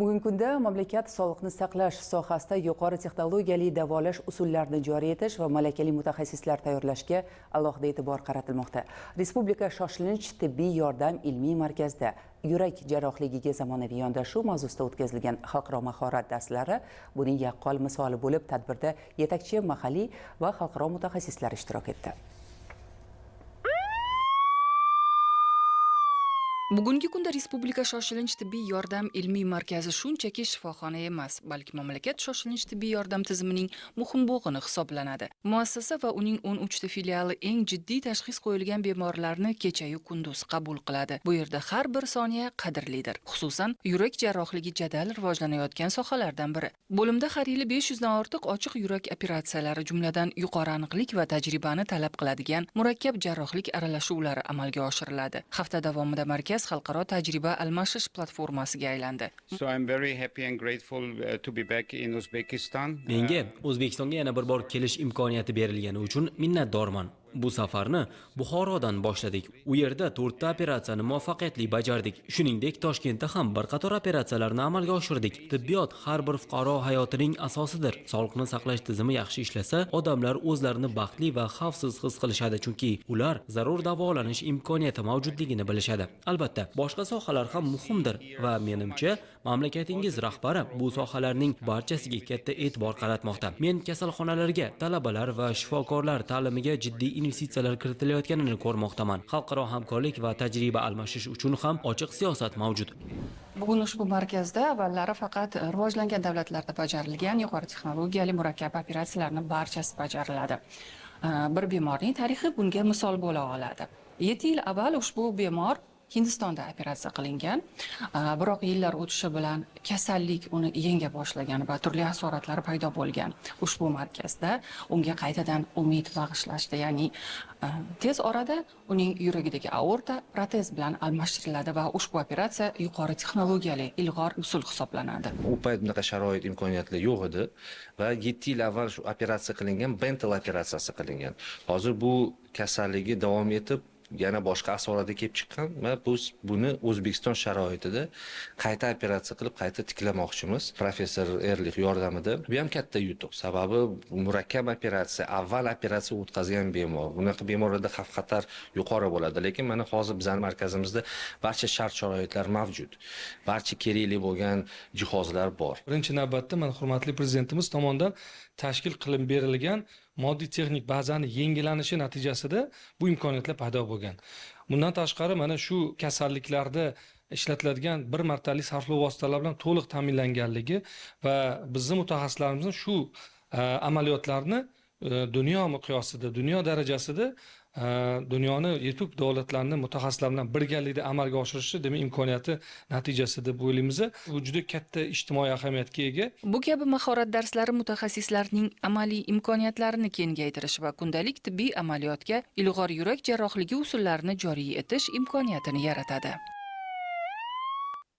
Bugungi kunda mamlakat sog'liqni saqlash sohasida yuqori texnologiyali davolash usullarini joriy etish va malakali mutaxassislar tayyorlashga alohida e'tibor qaratilmoqda. Respublika shoshilinch tibbiy yordam ilmiy markazida yurak jarrohligiga zamonaviy yondashuv mavzusida o'tkazilgan xalqaro mahorat darslari buning yaqqol misoli bo'lib, tadbirda yetakchi mahalliy va xalqaro mutaxassislar ishtirok etdi. Bugungi kunda Respublika shoshilinch tibbiy yordam ilmiy markazi shunchaki shifoxona emas, balki mamlakat shoshilinch tibbiy yordam tizimining muhim bo'g'ini hisoblanadi. Muassasa va uning 13 ta filiali eng jiddiy tashxis qo'yilgan bemorlarni kechayu kunduz qabul qiladi. Bu yerda har bir soniya qadrlidir. Xususan, yurak jarrohligi jadal rivojlanayotgan sohalardan biri. Bo'limda har yili 500 dan ortiq ochiq yurak operatsiyalari, jumladan yuqori aniqlik va tajribani talab qiladigan murakkab jarrohlik aralashuvlari amalga oshiriladi. Hafta davomida markaz xalqaro tajriba almashish platformasiga aylandi. So I'm very happy and grateful to be back in Uzbekistan. Menga O'zbekistonga yana bir bor kelish imkoniyati berilgani uchun minnatdorman. Bu safarni Buxorodan boshladik. U yerda 4 ta operatsiyani muvaffaqiyatli bajardik. Shuningdek, Toshkentda ham bir qator operatsiyalarni amalga oshirdik. Tibbiyot har bir fuqaro hayotining asosidir. Sog'liqni saqlash tizimi yaxshi ishlasa, odamlar o'zlarini baxtli va xavfsiz his qilishadi, chunki ular zarur davolanish imkoniyati mavjudligini bilishadi. Albatta, boshqa sohalar ham muhimdir va menimcha, mamlakatingiz rahbari bu sohalarning barchasiga katta e'tibor qaratmoqda. Men kasalxonalarga talabalar va shifokorlar ta'limiga jiddiy investitsiyalar kiritilayotganini ko'rmoqdaman. Xalqaro hamkorlik va tajriba almashish uchun ham ochiq siyosat mavjud. Bugun ushbu markazda avvallari faqat rivojlangan davlatlarda bajarilgan yuqori texnologiyali murakkab operatsiyalarni barchasi bajariladi. Bir bemorning tarixi bunga misol bo'la oladi. 7 yil avval ushbu bemor Hindistonda operatsiya qilingan. Biroq yillar o'tishi bilan kasallik uni yenga boshlagan va turli asoratlar paydo bo'lgan. Ushbu markazda unga qaytadan umid bag'ishlashdi, ya'ni tez orada uning yuragidagi aorta protez bilan almashtiriladi va ushbu operatsiya yuqori texnologiyali ilg'or usul hisoblanadi. U payt bunaqa sharoit, imkoniyatlar yo'q edi va 7 yil avval shu operatsiya qilingan, Bentall operatsiyasi qilingan. Hozir bu kasalligi davom etib, yana boshqa asoratga kelib chiqqan va biz buni O'zbekiston sharoitida qayta operatsiya qilib, qayta tiklamoqchimiz professor Erlix yordamida. Bu ham katta yutuq, sababi murakkab operatsiya, avval operatsiya o'tkazgan bemor, bunaqa bemorlarda xavf xatar yuqori bo'ladi. Lekin mana hozir bizani markazimizda barcha shart sharoitlar mavjud, barcha kerakli bo'lgan jihozlar bor. Birinchi navbatda mana hurmatli prezidentimiz tomonidan tashkil qilib berilgan moddiy texnik bazani yangilanishi natijasida bu imkoniyatlar paydo bo'lgan. Bundan tashqari, mana shu kasalliklarda ishlatiladigan bir martalik sarflov vositalari bilan to'liq ta'minlanganligi va bizni mutaxassislarimizni shu amaliyotlarni dunyo miqyosida, dunyo darajasida, dunyoni yetuk davlatlarni mutaxassislari bilan birgalikda amalga oshirishi, demak, imkoniyati natijasi deb o'ylaymiz. Bu juda katta ijtimoiy ahamiyatga ega. Bu kabi mahorat darslari mutaxassislarning amaliy imkoniyatlarini kengaytirish va kundalik tibbiy amaliyotga ilg'or yurak jarrohligi usullarini joriy etish imkoniyatini yaratadi.